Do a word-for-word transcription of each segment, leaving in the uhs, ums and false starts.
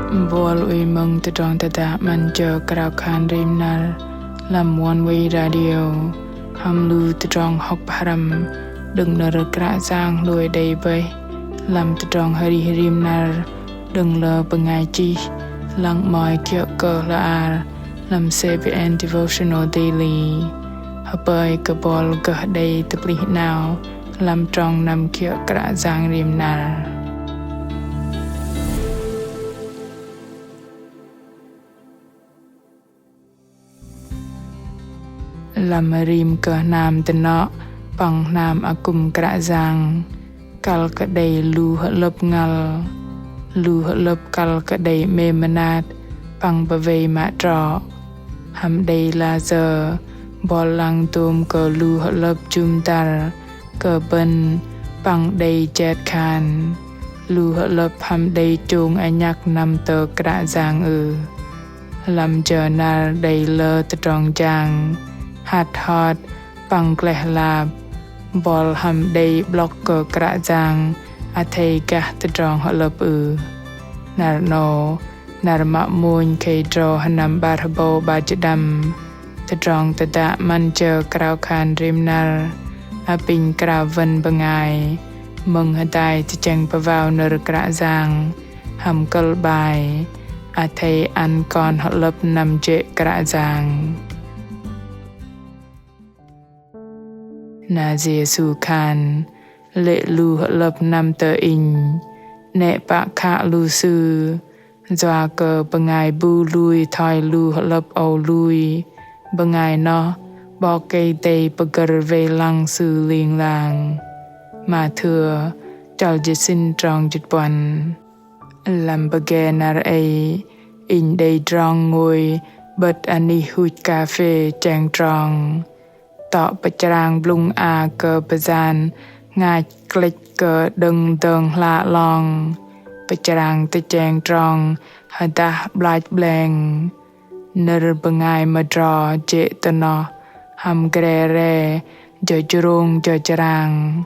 Buăl oei mơ̆ng tơdrong tơdah 'măn jơ krao khan rim năr lăm One Way Radio hăm lu tơdrong hŏk pơhrăm đơ̆ng nơ̆r Kră Yang hlôi đei bơih lăm tơdrong arih rim năr đơ̆ng lơ bơngai chih lăng 'mơ̆i kiơ̆ kơ hla ar lăm C B N Devotional Daily. Hơpơi kơ buăl gơh đei tơplih 'nao lăm trong năm kiơ̆ Kră Yang rim năr. Lăm rim kơ hnam dơnŏ păng hnam akŭm Kră Yang, kăl kơ đei lu hơ'lơ̆p ngăl. Lu hơ'lơ̆p kăl kơ đei 'mêm mơnat păng bơwei mă trŏ. Hăm đei laser, buăl lăng dôm kơ lu hơ'lơ̆p jŭm dăr kơ bơ̆n păng đei jet khan. Lu hơ'lơ̆p hăm đei chông anhăk năm tơ Kră Yang ưh? Lăm jơ năr đei lơ tơdrong jang, hăt hot păng gleh lap, buăl hăm đei 'blŏk kơ Kră Yang athei gah tơdrong hơ'lơ̆p ưh? Năr 'nâu, năr mă mônh khei drâu sơnăm 'bar hơbâu 'bar jĭt đăm, tơdrong tơdah 'măn jơ krao khan rim năr apinh krao wơ̆n bơngai mơ̆ng hơdai tơchĕng pơwao nơ̆r Kră Yang hăm kơ̆l 'bai: Athei ăn kon hơ'lơ̆p năm jê̆ Kră Yang. Na Yêsu khan: Lê̆ lu hơ'lơ̆p năm tơ Inh, 'nĕ pă khă lu sư, yua kơ bơngai bu lui thoi lu hơ'lơ̆p âu lui, bơngai noh 'Bok Kei-Dei pơgơ̆r wei lăng sư ling lang. Mathêu chăl jĭt sĭn trong jĭt puăn. Lăm pơgê năr ei, inh đei drong ngôi 'bơ̆t anih huch kaphê cheng trong. Tŏ pơchrang blŭng a kơ pơyan ngach klĕch kơ đơ̆ng dơng hla 'long. Pơchrang tơcheng trong hơdah 'blach 'bleng. Nơ̆r bơngai mơdro jê̆ tơ noh hăm gre re jơjrông jơjrang.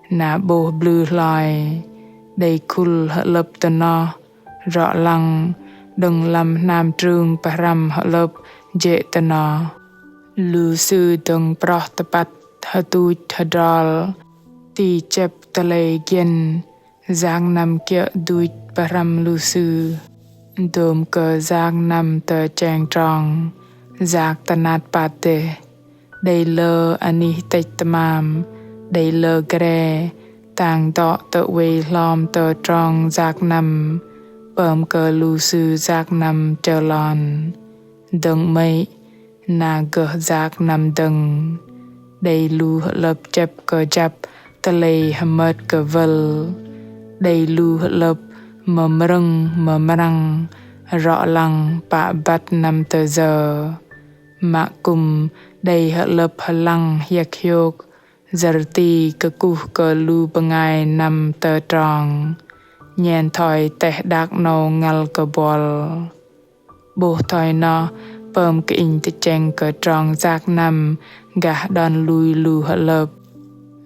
Na 'bôh blư̆ hloi, đei khul hơ'lơ̆p tơ noh, rŏ lăng đơ̆ng lăm hnam trưng pơhrăm hơ'lơ̆p jê̆ tơ noh. Lu sư dơ̆ng proh tơpăt hơtuch hơdrol, ti chĕp tơlei giĕn, yak năm kiơ̆ duch pơhrăm lu sư. Dôm kơ yak năm tơ cheng trong, yak tơnat păt dêh. Đei lơ anih tĕch tơmam, đei lơ gre, tang dŏ tơ oei hlom tơ trong yak năm, pơm kơ lu sư yak năm chơlon. Dơ̆ng 'mơ̆i, na gơh yak năm dơ̆ng. Đei lu hơ'lơ̆p chĕp kơ jăp tơlei hơmơt kơ wơl. Đei lu hơ'lơ̆p mơmrơ̆ng mơmrăng, rŏ lăng pă băt năm tơ yơ. Mă kư̆m đei hơ'lơ̆p hơlăng hiĕk hiôk, yơ̆r ti kơkuh kơ lu bơngai năm tơ trong. Nhen thoi teh đak 'nâu ngăl kơ buăl. 'Bôh thoi noh pơm kơ inh tơchĕng kơ trong yak năm gah đon lui lu hơ'lơ̆p.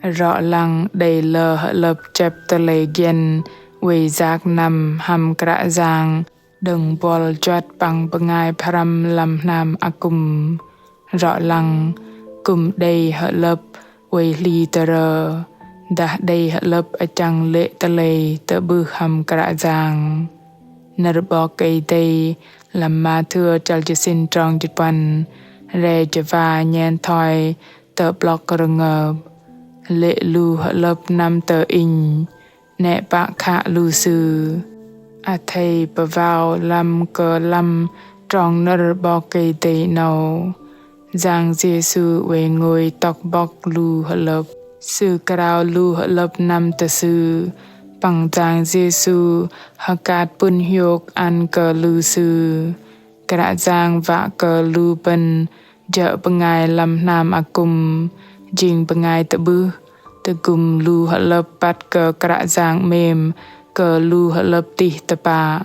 Rŏ lăng đei lơ hơ'lơ̆p chĕp tơlei giĕn oei yak năm hăm Kră Yang đơ̆ng buăl juăt păng bơngai pơhrăm lăm hnam akŭm. Rŏ lăng kư̆m đei hơ'lơ̆p oei hli tơrơ, dah đei hơ'lơ̆p achăng lê̆ tơlei tơ'bưh hăm Kră Yang. Nơ̆r 'Bok Kei-Dei lăm Mathêu chăl jĭt sĭn trong jĭt puăn, re jơwa nhen thoi tơ'blŏk rơngơp. Lê̆ lu hơ'lơ̆p năm tơ Inh, 'nĕ pă khă lu sư. Athei pơwao lăm kơ lăm trong nơ̆r 'Bok Kei-Dei 'nâu. Yang Yêsu oei ngôi tŏk bŏk lu hơ'lơ̆p. Sư krao lu hơ'lơ̆p năm tơ Sư. Păng Yang Yêsu hơkat pŭn hiôk ăn kơ lu sư. Kră Yang wă kơ lu bơ̆n jơ̆ bơngai lăm hnam akŭm, jing bơngai tơ'bưh, tơgŭm lu hơ'lơ̆p băt kơ Kră Yang 'mêm kơ lu hơ'lơ̆p tih tơpă.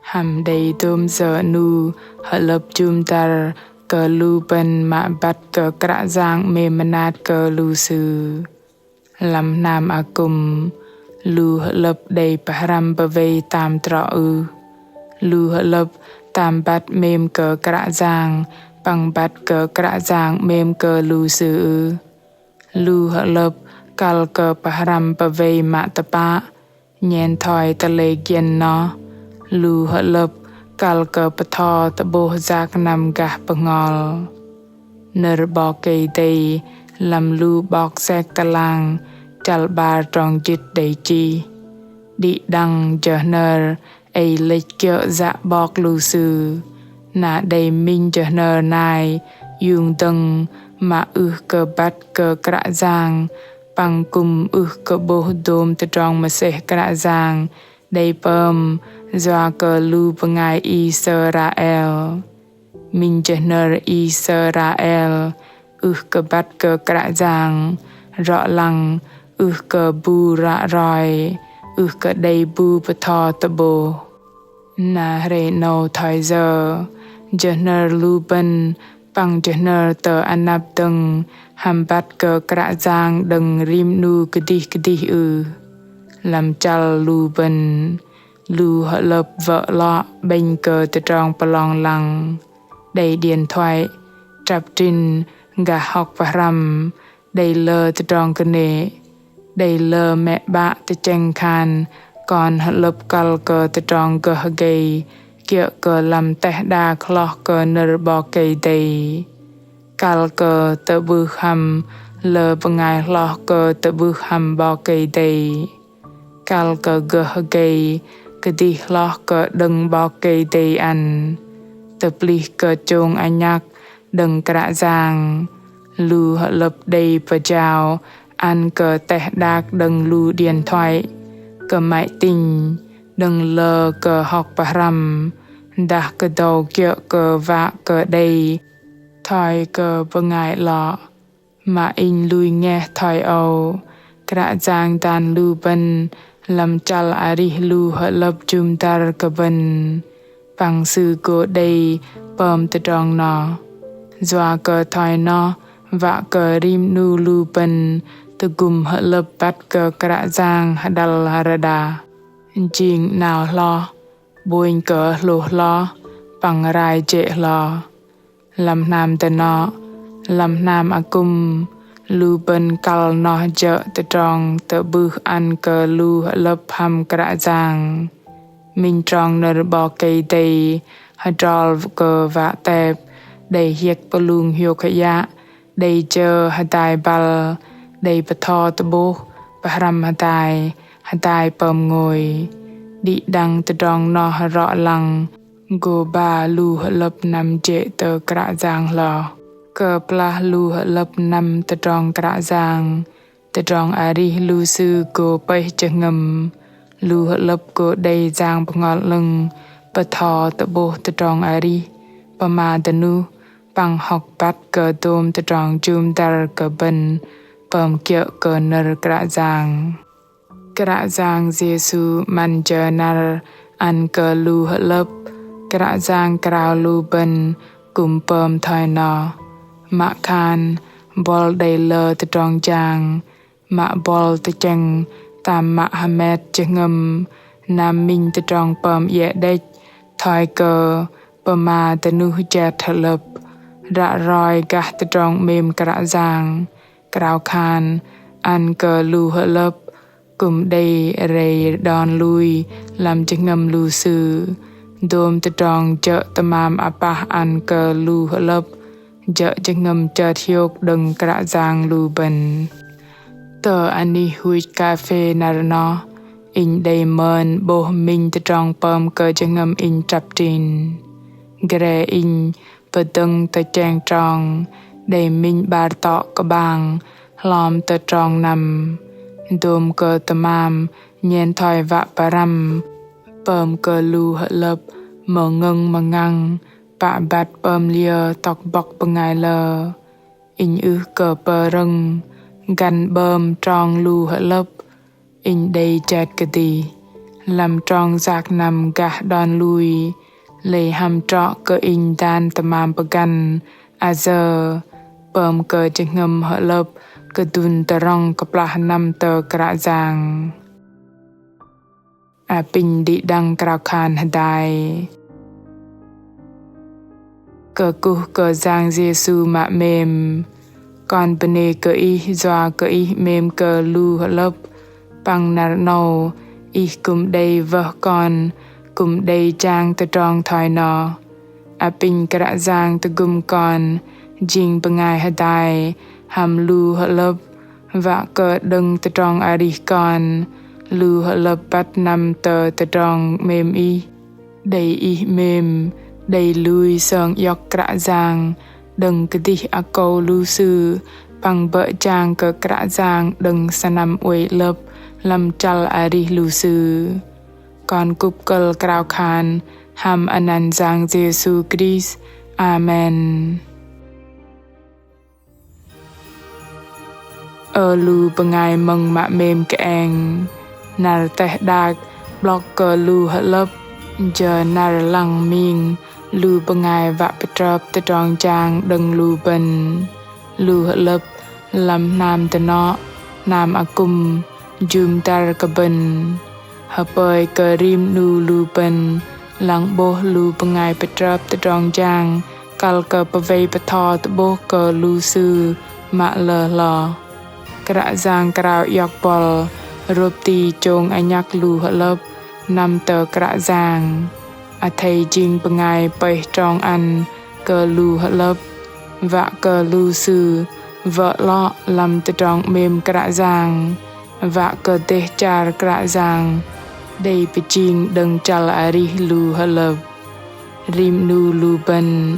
Hăm đei dôm yơ 'nu hơ'lơ̆p jŭm dăr kơ lu bơ̆n mă băt kơ Kră Yang 'mêm mơnat kơ lu sư. Lăm hnam akŭm, lu hơ'lơ̆p đei pơhrăm bơwei tam trŏ ưh? Lu hơ'lơ̆p tam băt 'mêm kơ Kră Yang păng băt kơ Kră Yang 'mêm kơ lu sư ưh? Lu hơ'lơ̆p kăl kơ pơhrăm pơwei mă tơpă, nhen thoi tơlei giĕn noh, lu hơ'lơ̆p kăl kơ pơtho tơ'bôh yak năm gah bơhngol. Nơ̆r 'Bok Kei-Dei lăm lu 'bok sek tơlang chăl 'bar trong jĭt đei chih: Đĭ đăng jơhnơr ei lĕch kiơ̆ yă 'bok lu sư, na đei minh jơhnơr nai iung dơ̆ng mă ưh kơ băt kơ Kră Yang păng kư̆m ưh kơ 'bôh dôm tơdrong mơsêh Kră Yang đei pơm yua kơ lu bơngai Israel. Minh jơhnơr Israel ưh kơ băt kơ Kră Yang, rŏ lăng ưh kơ bu ră roi, ưh kơ đei bu pơtho tơ'bôh. Na hrei 'nâu thoi yơ, jơhnơr lu bơ̆n păng jơhnơr tơ anăp dơ̆ng hăm băt kơ Kră Yang đơ̆ng rim 'nu kơdih kơdih ưh? Lăm chăl lu bơ̆n, lu hơ'lơ̆p wơ̆ 'lŏ 'bĕnh kơ tơdrong pơlong lăng, đei điện thoại, trăp trin gah hŏk pơhrăm, đei lơ tơdrong kơnê̆, đei lơ mĕ 'bă tơchĕng khan kon hơ'lơ̆p kăl kơ tơdrong gơh gei kiơ̆ kơ lăm teh đak hloh kơ nơ̆r 'Bok Kei-Dei, kăl kơ tơ'bưh hăm lơ bơngai hloh kơ tơ'bưh hăm 'Bok Kei-Dei, kăl kơ gơh gei kơdih hloh kơ đơ̆ng 'Bok Kei-Dei ăn, tơplih kơ chông anhăk đơ̆ng Kră Yang. Lu hơ'lơ̆p đei pơjao ăn kơ teh đak đơ̆ng lu điện thoại, kơ máy tính, đơ̆ng lơ kơ hŏk pơhrăm, dah kơdâu kiơ̆ kơ wă kơ đei thoi kơ bơngai 'lŏ. Mă inh lui ngeh thoi âu, Kră Yang dan lu bơ̆n lăm chăl arih lu hơ'lơ̆p jŭm dăr kơ bơ̆n, păng Sư gô đei pơm tơdrong noh. Yua kơ thoi noh wă kơ rim 'nu lu bơ̆n tơgŭm hơ'lơ̆p băt kơ Kră Yang hơđăl hơrơđah, jing 'nao hloh, 'bônh kơ hlôh hloh, păng rai jê̆ hloh. Lăm hnam dơnŏ, lăm hnam akŭm, lu bơ̆n kăl noh jơ̆ tơdrong tơ'bưh ăn kơ lu hơ'lơ̆p hăm Kră Yang. Minh trong nơ̆r 'Bok Kei-Dei hơdrol kơ wă tep, đei hiĕk pơlung hiôk hơyă, đei jơ hơdai băl, đei pơtho tơ'bôh, pơhrăm hơdai, hơdai pơm ngôi. Đĭ đăng tơdrong noh rŏ lăng gô ba lu hơ'lơ̆p năm jê̆ tơ Kră Yang hloh. Kơplah lu hơ'lơ̆p năm tơdrong Kră Yang, tơdrong arih lu sư gô pơih jơhngơ̆m. Lu hơ'lơ̆p gô đei Yang Bơhngol 'Lơ̆ng pơtho tơ'bôh tơdrong arih, pơma dơnuh, păng hŏk băt kơ dôm tơdrong jŭm dăr kơ bơ̆n pơm kiơ̆ kơ nơ̆r Kră Yang. Kră Yang Yêsu 'măn jơ năr ăn kơ lu hơ'lơ̆p, Kră Yang krao lu bơ̆n kư̆m pơm thoi noh. Mă khan buăl đei lơ tơdrong jang, mă buăl tơchĕng tam mă hơmet jơhngơ̆m, năm minh tơdrong pơm iĕ đĕch, thoi kơ pơma dơnuh jet hơ'lơ̆p, ră roi gah tơdrong 'mêm Kră Yang, krao khan ăn kơ lu hơ'lơ̆p kư̆m đei rei đon lui lăm jơhngơ̆m lu sư. Dôm tơdrong jơ̆ tơmam apah ăn kơ lu hơ'lơ̆p, jơ̆ jơhngơ̆m chơt hiôk đơ̆ng Kră Yang lu bơ̆n. Tơ anih huch kaphê năr noh, inh đei mơn 'bôh minh tơdrong pơm kơ jơhngơ̆m inh trăp trin. Gre inh pơdơ̆ng tơchĕng trong, đei minh 'bar tŏ kơ'bang hlom tơ trong năm. Dôm kơ tơmam nhen thoi wă pơrăm, pơm kơ lu hơ'lơ̆p mơngơ̆ng mơngang, pă băt pơm liơ tŏk bŏk bơngai lơ. Inh ưh kơ pơrơ̆ng găn 'bơm trong lu hơ'lơ̆p, inh đei jet kơdih. Lăm trong yak năm gah đon lui, lei hăm trŏ kơ inh dan tơmam pơgăn, ayơ pơm kơ jơhngơ̆m hơ'lơ̆p kơdŭn tơrŏng kơplah năm tơ Kră Yang. apinh đĭ đăng krao khan hơdai. Kơkuh kơ Yang Yêsu mă 'mêm. Kon bơnê kơ Ih yua kơ Ih 'mêm kơ lu hơ'lơ̆p, păng năr 'nâu Ih kư̆m đei wơh kon, kư̆m đei jang tơdrong thoi noh. Apinh Kră Yang tơgŭm kon jing bơngai hơdai hăm lu hơ'lơ̆p, wă kơ đơ̆ng tơdrong arih kon, lu hơ'lơ̆p băt năm tơ tơdrong 'mêm Ih. Đei Ih 'mêm, đei lui sơng iŏk Kră Yang đơ̆ng kơdih akâu lu sư, păng bơ̆ jang kơ Kră Yang đơ̆ng sơnăm oei 'lơ̆p lăm chăl arih lu sư. Kon kŭp kơ̆l krao khan hăm anăn Yang Yêsu Krist. Amen. Ơ lu bơngai mơ̆ng mă 'mêm kơeng, năr teh đak 'blŏk kơ lu hơ'lơ̆p, jơ năr lăng ming lu bơngai wă pơtrơp tơdrong jang đơ̆ng lu bơ̆n. Lu hơ'lơ̆p lăm hnam dơnŏ, hnam akŭm, jŭm dăr kơ bơ̆n. Hơpơi kơ rim 'nu lu bơ̆n lăng 'bôh lu bơngai pơtrơp tơdrong jang, kăl kơ pơwei pơtho tơ'bôh kơ lu sư mă lơ hloh. Kră Yang krao iŏk buăl rôp ti chông anhăk lu hơ'lơ̆p năm tơ Kră Yang. Athei jing bơngai pơih trong ăn kơ lu hơ'lơ̆p, wă kơ lu sư wơ̆ 'lŏ lăm tơdrong 'mêm Kră Yang, wă kơ dêh char Kră Yang đei pơjing đơ̆ng chăl arih lu hơ'lơ̆p. Rim 'nu lu bơ̆n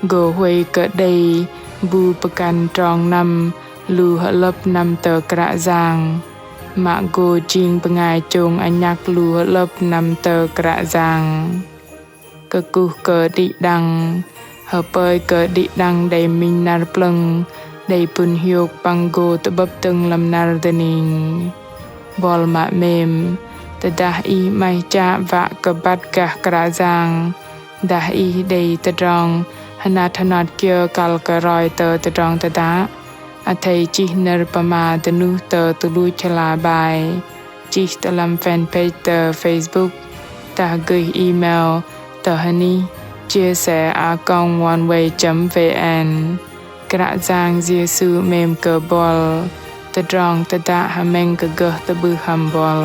gô huay kơ đei bu pơgăn trong năm lu hơ'lơ̆p năm tơ Kră Yang, mă gô jing bơngai chông anhăk lu hơ'lơ̆p năm tơ Kră Yang. Kơkuh kơ đĭ đăng, hơpơi kơ đĭ đăng đei minh năr plơ̆ng, đei pŭn hiôk păng gô tơ'bơ̆p dơ̆ng lăm năr dơning. Buăl mă 'mêm, tơdah ih 'maih chă wă kơ băt gah Kră Yang, dah ih đei tơdrong hơnat hơnat kiơ kăl kơ roi tơ tơdrong tơdă, athei chih nơ̆r pơma dơnuh tơ tơluch hla bơar, chih tơ lăm fanpage tơ Facebook, dah gơih email tơ hơnih chia sẻ a còng oneway chấm vn. Kră Yang Yêsu 'mêm kơ buăl, tơdrong tơdă hơmĕng kơ gơh tơ'bưh hăm buăl.